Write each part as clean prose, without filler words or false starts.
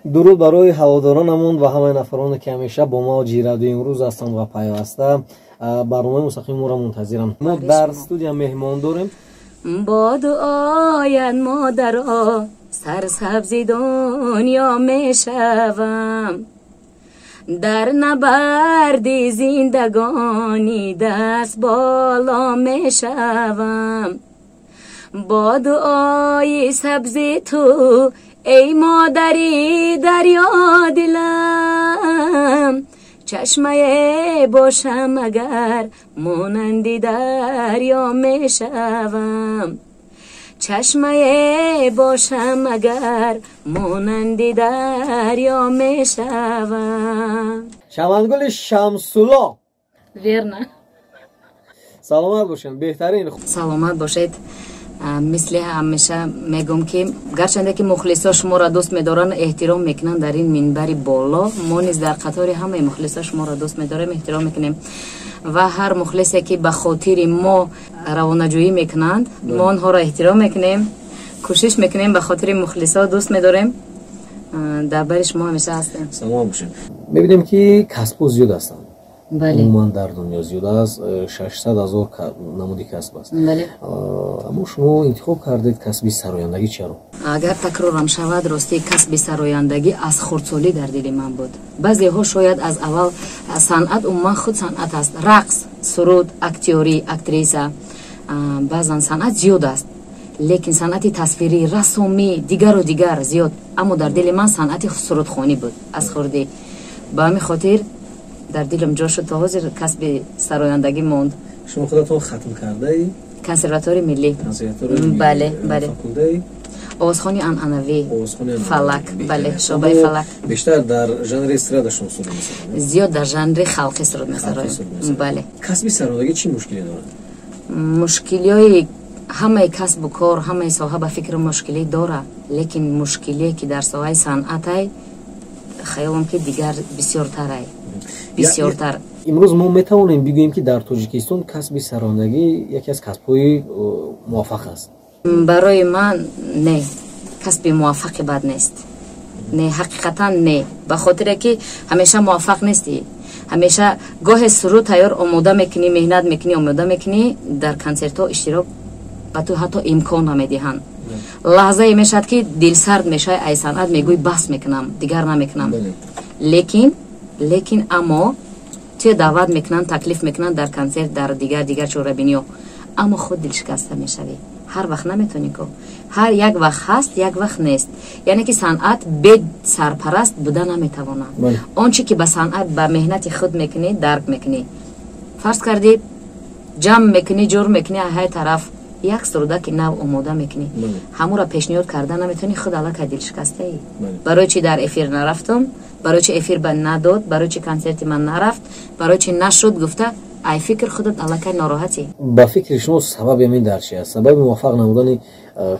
Дуруд барои ҳаводоронамон ва ҳамаи нафароне, ки ҳамеша бо мавҷи радиои имрӯз ҳастанд ва пайваста барномаи мустақими моро мунтазиранд. Мо дар студия меҳмон дорем. Бо дуоят, модаро, сарсабзи дунё мешавам, дар набарди зиндагонӣ даст боло мешавам. Бо дуои сабзи ту, эй модари дарёдилам, чашмае бошам агар, монанди дарё мешавам. Чашмае бошам агар, монанди дарё мешавам. Чамангули Шамсулло. Верно. Саломат бошед, беҳтарин. Саломат бошед. Мисли ҳамеша мегӯм, ки гарчанде ки мухлисо шуморо дӯст медоранд, эҳтиром мекунанд, дар ин минбари боло мо низ дар қатори ҳамаи мухлисо шуморо дӯст медорем, эҳтиром мекунем ва ҳар мухлисе, ки ба хотири мо равонаҷӯӣ мекунанд, мо онҳоро эҳтиром мекунем, кӯшиш мекунем, ба хотири мухлисо дӯст медорем, дар бари шумо ҳамеша ҳастем. Саломат бошед. Мебинем, ки касбҳо зиёд ҳастанд. Умуман дар дунё зиёд аст, 600 000 намуди касб аст. Аммо шумо интихоб кардед касби сарояндагӣ, чаро? Агар такрорам шавад, ростӣ, касби сарояндагӣ аз хурдсолӣ дар дили ман буд. Баъзеҳо шояд аз аввал санъат, умуман худ санъат аст: рақс, суруд, актёрӣ, актриса. Баъзан санъат зиёд аст, лекин санъати тасвирӣ, рассомӣ, дигару дигар зиёд. Аммо дар дили ман санъати сурудхонӣ буд аз хурдӣ. Ба ҳамин хотир дар дилам ҷо шуд, то ҳозир касби сарояндагӣ монд. Шумо худатон хатм кардаи? Консерватории миллӣ. Бале. Факултаи? Овозхони анъанавӣ, фалак, бале, шӯъбаи фалак. Бештар дар жанри эстрада шумо суруд месароед? Зиёд дар жанри халқӣ суруд месароем, бале. Касби сарояндагӣ чӣ мушкиле дорад? Мушкилиҳои ҳамаи касбу кор, ҳамаи соҳа, ба фикри, мушкилӣ дорад, лекин мушкилие, ки дар соҳаи санъатай, хаёлам, ки дигар бисёртарай, бисёртар. Имрӯз мо метавонем бигӯем, ки дар Тоҷикистон касби сарояндагӣ яке аз касбҳои муваффақ аст? Барои ман не, касби муваффақи бад нест, не, ҳақиқатан не, ба хотире ки ҳамеша муваффақ нестӣ. Ҳамеша гоҳе суруд тайёр омода мекунӣ, меҳнат мекунӣ, омода мекунӣ, дар консертҳо иштирок ба ту ҳатто имкон намедиҳанд. Лаҳзае мешавад, ки дилсард мешавӣ ай санъат, мегӯй: «Бас мекунам, дигар намекунам». Лекин аммо туя даъват мекунанд, таклиф мекунанд дар консерт, дар дигар дигар чорабиниҳо, аммо худ дилшикаста мешавӣ. Ҳар вақт наметонӣ ко, ҳар як вақт ҳаст, як вақт нест. Яъне ки санъат бе сарпараст буда наметавонад. Он чӣ ки ба санъат, ба меҳнати худ мекунӣ, дарк мекунӣ. Фарз кардӣ, ҷамъ мекунӣ, ҷур мекунӣ, ҳай тараф як сурудаки нав омода мекунӣ, ҳамура пешниҳод карда наметавонӣ, худ аллакай дилшикастаӣ. Барои чи дар эфир нарафтам, барои чи эфир ба надод, барои чи консерти ман нарафт, барои чи нашуд гуфта, ай фикр худат аллакай нороҳатӣ. Ба фикри шумо, сабаби ҳамин дар чи аст? Сабаби муваффақ намудани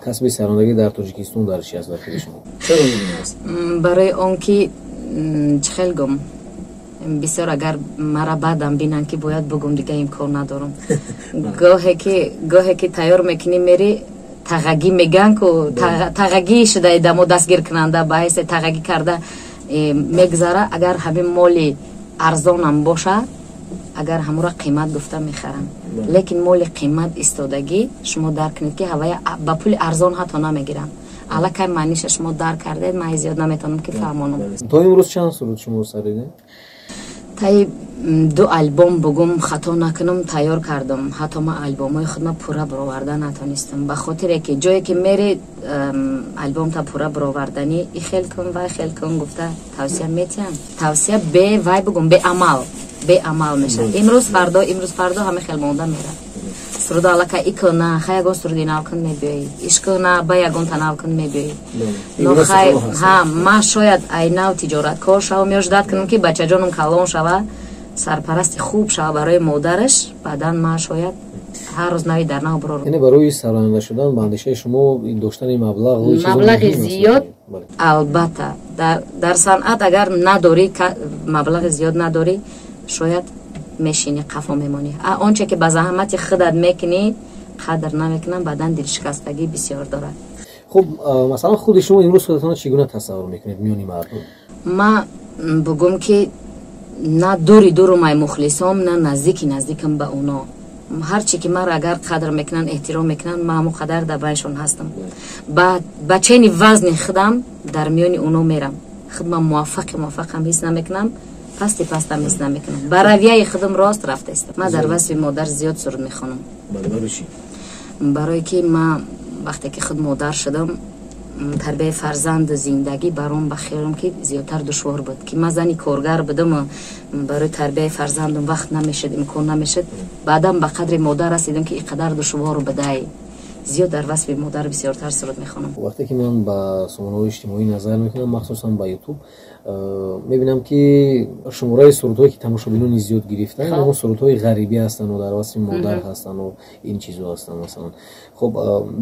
касби сарояндагӣ дар Тоҷикистон дар чи аст, ба фикри шумо? Чаро аст? Барои он ки, чӣ хел гум, бисёр агар мара баъдам бинанд, ки бояд бугум, дига имкон надорам. Гоҳе ки тайёр мекунӣ, мери, тағагӣ меган ку, тағагӣ шуда, дамо дастгиркунанда ба ҳайсе тағагӣ карда мегузара. Агар ҳамин моли арзонам боша, агар ҳамура қимат гуфта мехарам, лекин моли қимат истодагӣ, шумо дарк кунед, ки ҳавая ба пули арзон ҳатто намегирам. Аллакай маъниша шумо дарк кардед, ман зиёд наметавонам ки фаҳмонам. То имрӯз чанд суруд шумо саридед? Таи ду албом, бугум хато накунам, тайёр кардам. Ҳатто ман албомҳои худма пурра бароварда натонистам, ба хотире ки ҷое ки мери, албомта пурра бароварданӣ, и хел кун, вай хел кун гуфта тавсия метиҳам. Тавсия бе вай, бугум, беамал, беамал мешавад. Имрӯз фардо, имрӯз фардо, ҳама хел монда мерад. Сурудо аллакай икона, хай ягон суруди нав кун, мебиёӣ, ишкона, ба ягон танав кун, мебиёӣ. Но хай ҳа, ман шояд ай нав тиҷораткор шавам ё ждать кунам, ки бачаҷонам калон шава, сарпарасти хуб шава барои модараш, баъдан ман шояд ҳар рӯз нави дар нав бурорам. Яъне барои сароянда шудан, ба андешаи шумо, доштани маблағ? Маблағи зиёд, албатта. Дар санъат агар надорӣ, маблағи зиёд надорӣ, шояд мешинӣ, қафо мемонӣ. Он че ки ба заҳмати худат мекунӣ, қадр намекунам, баъдан дилшикастагӣ бисёр дорад. Хуб, масалан, худи шумо имрӯз худатонро чӣ гуна тасаввур мекунед миёни мардум? Ма бугум, ки на дури дурум ай мухлисом, на наздики наздикам ба оно. Ҳарчи ки маро агар қадр мекунанд, эҳтиром мекунанд, ма ҳамон қадар дар байншон ҳастам. Ба чени вазни худам дар миёни оно мерам. Худман муваффақи муваффақам ҳис намекунам, пасти пастам ҳис намекунам. Ба равияи худам рост рафтаистам. Ман дар васфи модар зиёд суруд мехонам, барое ки ма вақте ки худ модар шудам, тарбияи фарзанду зиндагӣ баром ба хиёлам ки зиёдтар душвор буд, ки ман зани коргар будам, барои тарбияи фарзандам вақт намешуд, имкон намешуд. Баъдан ба қадри модар расидам, ки ин қадар душвор будай. Зиёд дар васфи модар бисёртар суруд мехонам. Вақте ки ман ба сомонаҳои иҷтимоӣ назар мекунам, махсусан ба Ютуб, мебинам, ки шумораи сурудҳое, ки тамошобинони зиёд гирифтанд, он сурудҳои ғарибӣ ҳастанду дар васфи модар ҳастанду ин чизо ҳастанд, масалан. Хуб,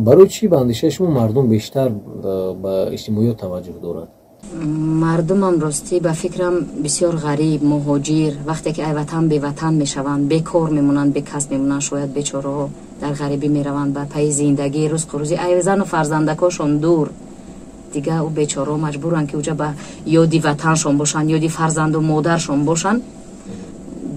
барои чӣ, ба андешаи шумо, мардум бештар ба иҷтимоиёт таваҷҷӯҳ дорад? Мардумам, ростӣ, ба фикрам, бисёр ғариб, муҳоҷир, вақте ки ай ватан беватан мешаванд, бекор мемонанд, бекасб мемонанд, шояд бечораҳо дар ғарибӣ мераванд ба пайи зиндагӣ, рузқу рӯзӣ, ай зану фарзандакошон дур. Дига ӯ бечораҳо маҷбуранд, ки уҷа ба ёди ватаншон бошанд, ёди фарзанду модаршон бошанд.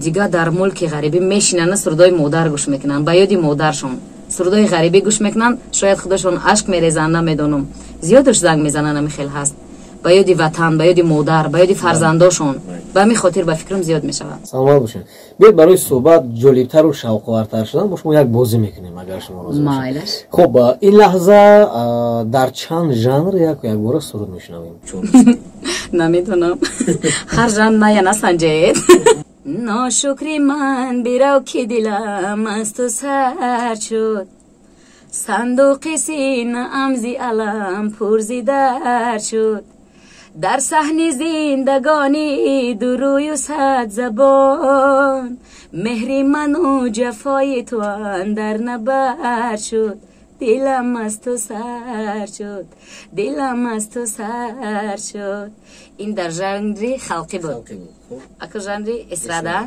Дига дар мулки ғарибӣ мешинанд, сурудҳои модар гӯш мекунанд, ба ёди модаршон сурудҳои ғарибӣ гӯш мекунанд. Шояд худашон ашк мерезанд, намедонам. Зиёдаш занг мезананд, ами хел ҳаст, ба ёди ватан, ба ёди модар, ба ёди фарзандошон. Ба ҳамин хотир, ба фикрам, зиёд мешавад. Саломат бошед. Биёед, барои суҳбат ҷолибтару шавқовартар шудан, бо шумо як бозӣ мекунем, агар шумо розӣ бошед. Майлаш. Хуб, ин лаҳза дар чанд жанр як якбора суруд мешунавем? Намедонам, ҳар жанр мая насанҷед. Ношукри ман, бирав, ки дилам аз ту сар шуд, сандуқи синаам зи алам пур зи дар шуд. Дар саҳни зиндагонӣ дурӯю сад забон, меҳри ману ҷафои ту андар набар шуд. Дилам аз ту сар шуд, дилам аз ту сар шуд. Ин дар жанри халқӣ буд. Аку жанри эстрада: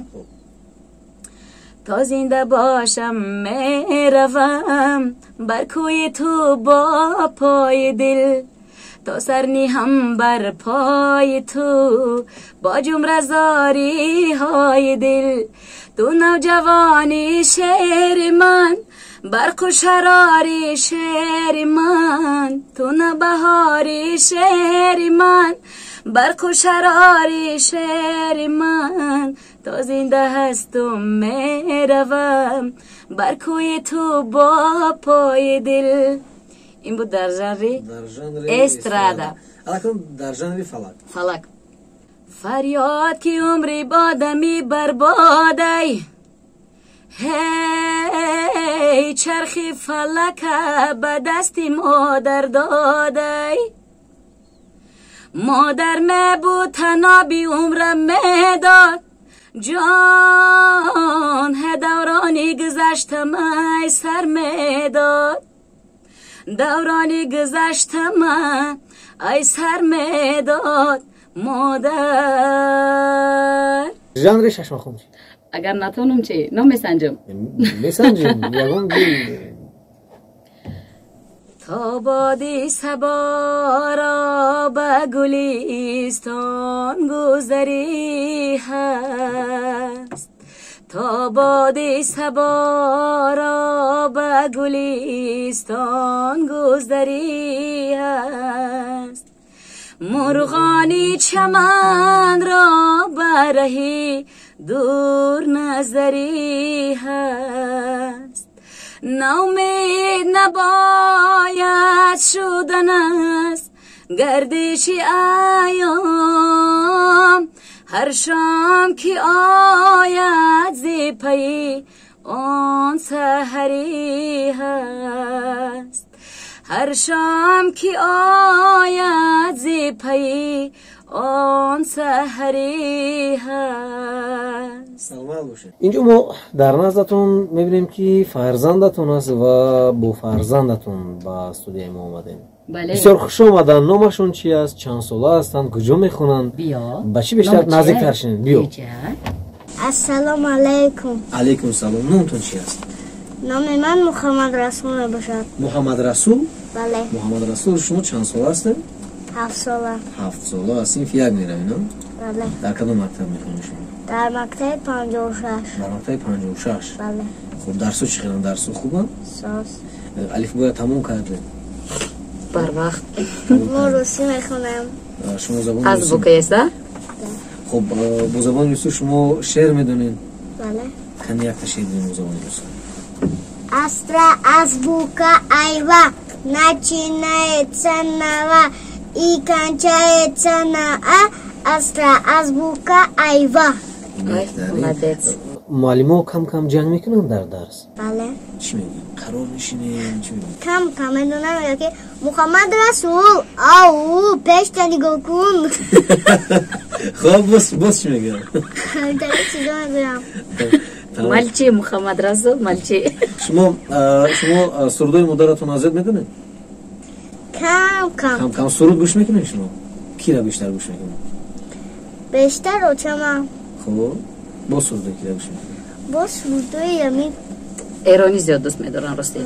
то зинда бошам, меравам бар кӯи ту бо пои дил, то сар ниҳам бар пои ту бо ҷумра зориҳои дил. Ту навҷавони шери ман, барқу шарори шери ман, ту навбаҳори шери ман, барқу шарори шери ман. То зинда ҳастум, меравам бар кӯи ту бо пои дил. Ин буд дар жанри эстрада. Дар жанри фалак. Фалак: фарёд, ки умри бодами барбодай, ҳей, чархи фалака ба дасти модар додай. Модар мебуд, таноби умра медод, ҷон ҳе, даврони гузаштамай сар медод, даврони гузаштама ай сар медод модар. Жанри шашмақом? Агар натонам чи, номесанҷам? Месанҷем ягон. То боди саборо ба гулистон гузарӣ ҳаст, то боди саборо ба гулистон гузарӣ ҳаст, мурғони чаманро ба раҳи дур назарӣ ҳаст. Наумед набояд шудан аз гардиши айём, ҳар шом ки ояд, зи пайи он саҳарӣ ҳаст, ҳар шом ки ояд, зи пайи он саҳарӣ ҳаст. Саломат бошед. Инҷо мо дар наздатон мебинем, ки фарзандатон аст ва бо фарзандатон ба студияи мо омадем. Бисёр хуш омаданд. Номашон чи аст, чанд сола ҳастанд, куҷо мехонанд, ба чӣ бештар наздиктар шинед? Биё. Ассалому алайкум. Алайкум салом. Номтон чи аст? Номи ман Муҳаммад Расул мебошад. Муҳаммад Расул. Бале. Муҳаммад Расул, шумо чанд сола ҳастед? 7 сола. 7 сола, аз синфи 1 меравед, на? Бале. Дар кадом мактаб мехонед шумо? Дар мактаби 56. Дар мактаби 56? Бале. Хуб, дарсо чӣ хеланд? Дарсо хубанд? Соз. Алифбоя тамом кардед? Барвақт. Мо русӣ мехонем. Шумо забони русӣ? Азбука есть, да? Хуб, бо забони русӣ шумо шеър медонед? Бале. Кани якта шеър бигӯед бо забони русӣ. Астра, азбука, айва, начинается на ва и кончается на а. Астра, азбука, айва. Молодец. Муаллимо кам-кам ҷанг мекунанд дар дарс? Бале. Чӣ мегӯянд? Қарор мешинем, чӣ мегӯянд? Кам-кам медонам, мегӯяд ки Муҳаммад Расул, ау, пешта нигоҳ кун. Хоб, боз чӣ мегӯянд? Ҳамтари чизо мегӯям. Молчи, Муҳаммад Расул, молчи. Шумо сурудои модаратон аз ёд медонед? Кам-кам. Кам-кам суруд гӯш мекунед шумо? Кира бештар гӯш мекунед? Бештар очама. Хуб, боз сурудои кира гӯш мекунед? Боз сурудои ами эронӣ зиёд дӯст медорам, рости.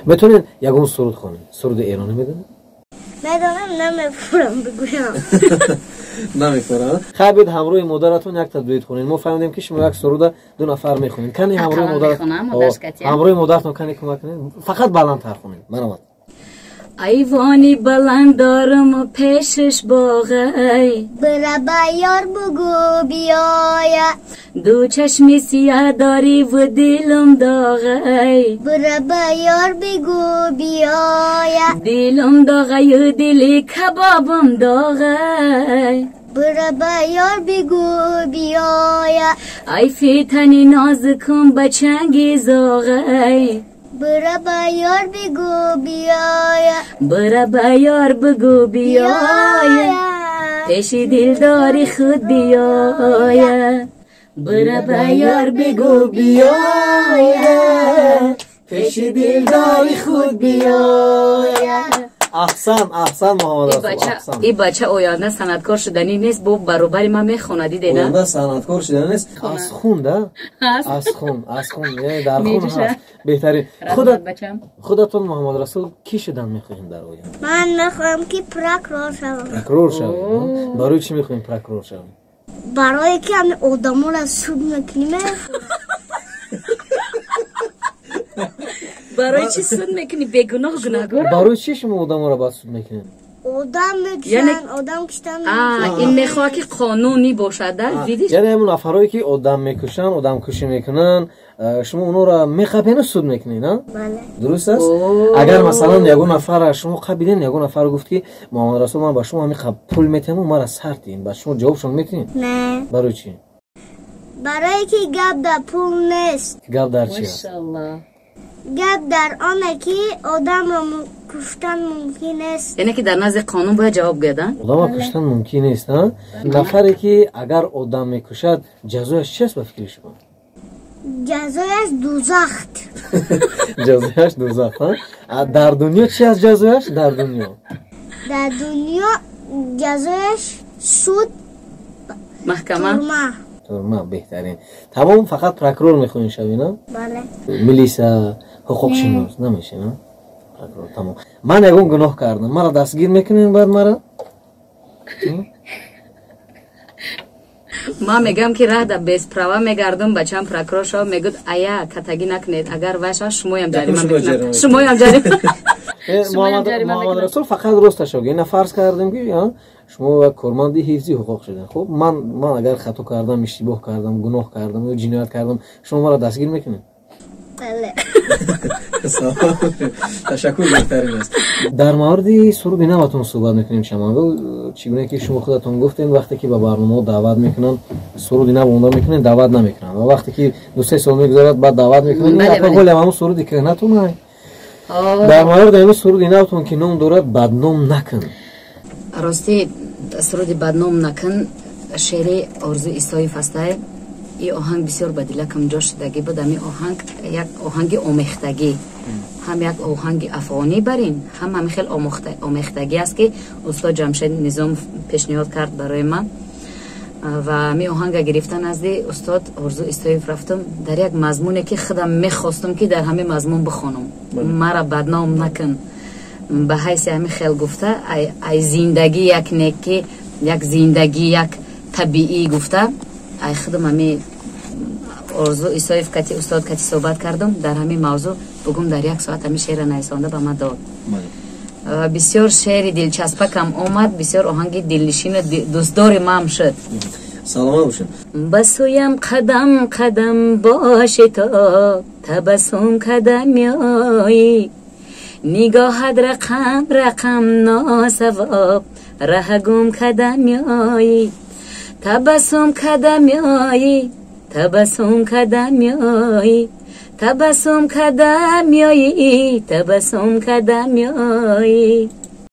Метавонед ягон суруд хонед? Суруди эронӣ медонед? Медонам, намефурам бигӯям. Намефурам. Хайр, биёед ҳамроҳи модаратон якта дуэт хонед. Мо фаҳмидем ки шумо як суруда ду нафар мехонед. Кани ҳамроҳи модаратон, ҳамроҳи модаратон кани кӯмак кунед. Фақат баландтар хонед. Марҳамат. Айвони баланд дорам пешаш боғай, бира ба ёр бугӯ биёя. Ду чашми сиёҳ дорӣ ва дилам доғай, бира ба ёр бигӯ биёя. Дилам доғаю дили кабобам доғай, бира ба ёр бигӯ биёя. Ай фитани нозикум ба чанги зоғай, бира ба ёр бигӯ биёя. Бира ба ёр бигӯ биёя, пеши дилдори худ биёя. Бира ба ёр бигӯ биёя, пеши дилдори худ биёя. Аҳсан, аҳсан, Муҳаммад Расул, аҳсан. Ин бача оянда санъаткор шуданӣ нест, бо баробари ман мехонад, дидед? Оянда санъаткор шуданӣ нест. Аз хун, да? Аз хун, аз хун, яъне дар хун ҳаст. Беҳтарин. Худатон Муҳаммад Расул кӣ шудан мехоҳем дар оянда? Ман мехоҳам ки прокурор шавам. Прокурор шавем? Барои чӣ мехоҳем прокурор шавем? Барое ки ҳамин одаморо суд мекунем. Барои чӣ суд мекунӣ? Бегуноҳ гунаҳгор? Барои чӣ шумо одаморо бад суд мекунед? Одам мекушанд, одам куштан. Ин мехоҳад ки қонунӣ бошад, да? Видиш? Яъне ҳамон нафарое ки одам мекушанд, одамкушӣ мекунанд, шумо онҳоро меқапену суд мекунед, а? Бале. Дуруст аст? Агар масалан ягон нафара шумо қабиден, ягон нафар гуфт ки Муҳаммад Расул, ман ба шумо ҳамин пул метиҳаму мара сар диҳем, ба шумо ҷавобшон метиҳед? Не. Барои чӣ? Барое ки гап дар пул нест. Гап дар чи аст? Гап дар оне ки одамро куштан мумкин нест. Яъне ки дар назди қонун бояд ҷавоб гӯяд, а? Одамро куштан мумкин нест, а? Нафаре ки агар одам мекушад, ҷазояш чи аст ба фикри шумо? Ҷазояш дузах. Ҷазояш дузах, а? Дар дунё чи аст ҷазояш? Дар дунё? Дар дунё ҷазояш суд, маҳкама, турма. Беҳтарин. Тамом, фақат прокурор мехоҳем шавӣ, на? Бале. Милиса, ҳуқуқшинос намешӣ, на? Прокурор, тамом. Ман ягон гуноҳ кардам, маро дастгир мекунем, баъд мара? Ман мегӯям ки раҳда бесправа мегардам, бачаам прокурор шава, мегӯяд ая катагӣ накунед, агар вай шава шумоям ҷарима мекунам. Шумоям ҷарима. Муҳаммад Расул, фақат росташо гӯ. Ина фарз кардем ки шумо як корманди ҳифзи ҳуқуқ шудед. Хуб, ман агар хато кардам, иштибоҳ кардам, гуноҳ кардам ё ҷиноят кардам, шумо маро дастгир мекунед? Бале. Ташаккур, беҳтарин аст. Дар мавриди суруди наватон суҳбат мекунем, Чамангул. Чӣ гуна ки шумо худатон гуфтем, вақте ки ба барномаҳо даъват мекунанд, суруди нав омода мекунед, даъват намекунанд, ва вақте ки 2-3 сол мегузарад, баъд даъват мекунанд. Ҳоле ҳамон суруди кӯҳнатон. Дар мавриди ҳамин суруди навтон ки ном дорад «Бадном накун». Рости, суруди «Бадном накун» шеъри Орзу Исоев ҳастай. Ин оҳанг бисёр ба дилакам ҷо шудагӣ буд. Ҳамин оҳанг як оҳанги омехтагӣ, ҳам як оҳанги афғонӣ барин, ҳам ҳамин хел омехтагӣ аст ки устод Ҷамшед Низомов пешниҳод кард барои ман. Ва ҳамин оҳанга гирифта назди устод Орзу Исоев рафтам дар як мазмуне ки худам мехостам ки дар ҳамин мазмун бихонам. Мара бадном накун. Ба ҳайси ҳамин хел гуфта, ай зиндагӣ як неки, як зиндагӣ, як табиӣ гуфта, ай худам ҳами Орзу Исоев кати, устод кати суҳбат кардам дар ҳамин мавзӯъ. Бугум, дар як соат ҳамин шеъра нависонда ба ман дод. Бисёр шеъри дилчаспакам омад, бисёр оҳанги дилнишину дӯстдори ман шуд. Саломат бошед. Ба сӯям қадам қадам боши, то табассум када меоӣ, нигоҳат рақам рақам носавоб, раҳа гум када меоӣ, табассум када меоӣ, табассум када меоӣ, табассум када меоӣ, табассум када меоӣ.